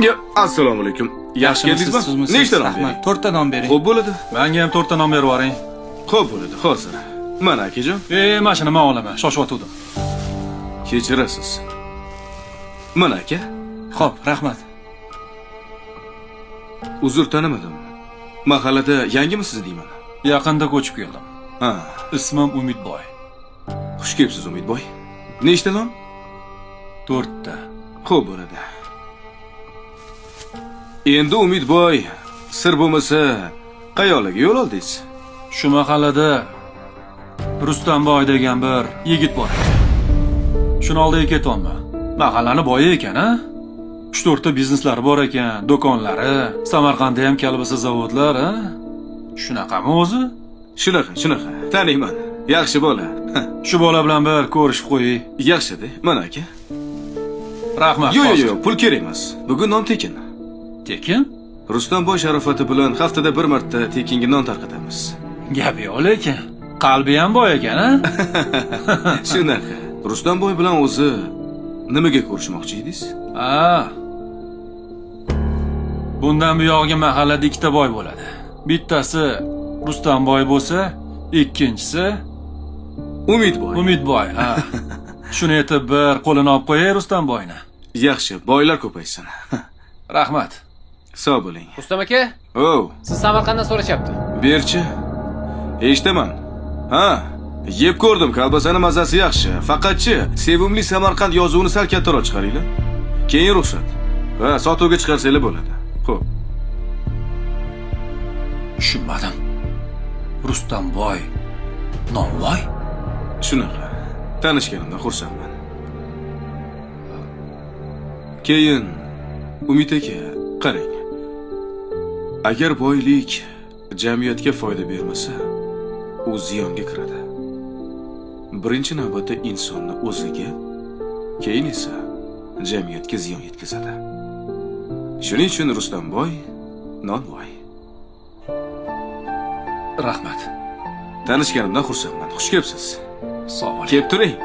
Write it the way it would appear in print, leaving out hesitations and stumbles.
Yo, assalomu alaykum. Yaxshi keldingizmi? Nechta non Rahmat. bering? To'rtta non bering. Xo'p bo'ladi. Menga ham to'rtta non berib yuboring. Xo'p bo'ladi, hozir. Mana, akajon. E, mana shuni man olaman. Shoshyotgandim. Kechirasiz. Mana, aka. Xo'p, rahmat. Uzr, tanimadim. Mahallada yangimisiz deyman. Yaqinda ko'chib keldim. Ha, Ismim Umidboy. Xush kelibsiz, Umidboy. Nechta non? To'rtta. Xo'p bo'ladi. Endi, Umidboy, sir bo'lmasa, qayoqlarga yo'l oldingiz? Shu mahallada Rustamboy degan bir yigit bor ekan. Shuni oldiga ketyapman. Mahallani boyi ekan, a? Uch to'rtta bizneslari bor ekan, do'konlari, Samarqandda ham kalbasa zavodlar, a? Shunaqami o'zi? Shunaqa, shunaqa. Taniyman. Yaxshi bola. Shu bola bilan bir ko'rishib qo'ying. Yaxshi-da, mana, aka. Rahmat. Yo'q, yo'q, hozir. yo'q, pul kerak emas. Bugun non tekin. Tekin? Rustamboy sharofati bilan haftada bir marta tekinga non tarqatamiz. Gap yo'q lekin. Qalbi ham boy ekan, a? Shunaqa. Rustamboy bilan o'zi nimaga ko'rishmoqchi edingiz? A. Bundan buyog'iga mahallada ikkita boy bo'ladi. Bittasi Rustamboy bo'lsa, ikkinchisi Umidboy. Umidboy, ha. Shuni aytib bir qo'lini olib qo'yay Rustamboyni. Yaxshi, boylar ko'paysin. Rahmat. Sog' bo'ling. Rustam aka, O, siz Samarqanddan so'rashyapti. Berchi. Eshitaman. Ha, yeb ko'rdim, kolbasani mazasi yaxshi. Faqatchi, sevimli Samarqand yozuvini sal kattaroq chiqaringlar. Keyin ruxsat. Ha, sotuvga chiqarsanglar bo'ladi. Xo'p. Tushunmadim. Rustamboy novvoy? Shunaqa. Tanishganimdan xursandman. Keyin, Umid aka, qarang. Agar boylik jamiyatga foyda bermasa, u ziyonga kiradi. Birinchi navbatda insonni o'ziga, keyin esa jamiyatga ziyon yetkazadi. Shuning uchun Rustamboy nonvoy. Rahmat. Tanishganimdan xursandman. Xush kelibsiz. Sog' bo'ling. Kelib turing.